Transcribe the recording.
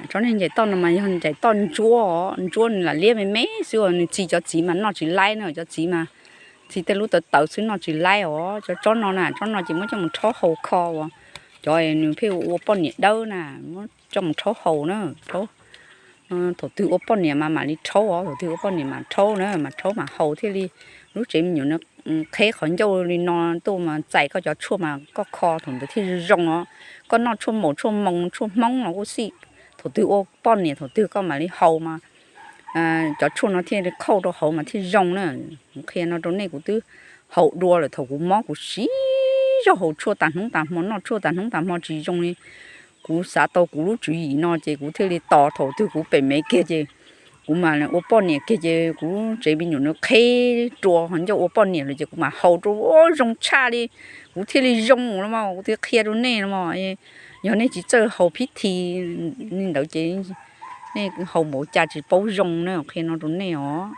Tsob niag ncaim toj no mas yog ncaim toj ntsuab os, ntsuab nws lam liab me me xwb os, nws txi cov txiv mas noj tsis laib na, cov txiv mas txi tej lub tawv tawv xwb noj tsis laib os. Cov tsob no na, tsob no ces muab coj mus rhaub haus kho uas cov nws pheej ua poj niam dawb na, muab coj mus rhaub haus na. Thaum twg ua poj niam mas mam li rhaub os, thaum twg ua poj niam mas rhaub na, mas rhaub mas haus thiaj li lub tsev me nyuam no qheb qhov ncauj li no tuaj mas txais koj cov tshuaj mas koj kho thaum ntawd thiaj zoo os. Koj noj tshuaj maum tshuaj moos tshuaj hmoob los kuj xij, thaum twg ua poj niam thaum twg koj mam li haus mas cov tshuaj no thiaj li qhauj rau hauv mas thiaj zoo na. Kuv qhia no rau nej, kuv twb haus dua lawm, thaum kuv mob kuv siv zog haus tshuaj tas hnub tas hmo, noj tshuaj tas hnub tas hmo tsis zoo li. Kuv xav tau kuv lub tswv yim no ces kuv thiaj li tos thaum twg kuv pem mev kiag ces kuv mam ua poj niam kiag ces kuv tsev me nyuam nws qheb rua qhov ncauj ua poj niam lawm ces kuv mam haus rau ua zoo tshaj li, kuv thiaj li zoo los mas kuv thiaj qhia rau nej los mas. Yog nej tsis txawj haus phib thi li ntawd ces nej haus npaum cas tsis paub zoo na, qhia no rau nej os.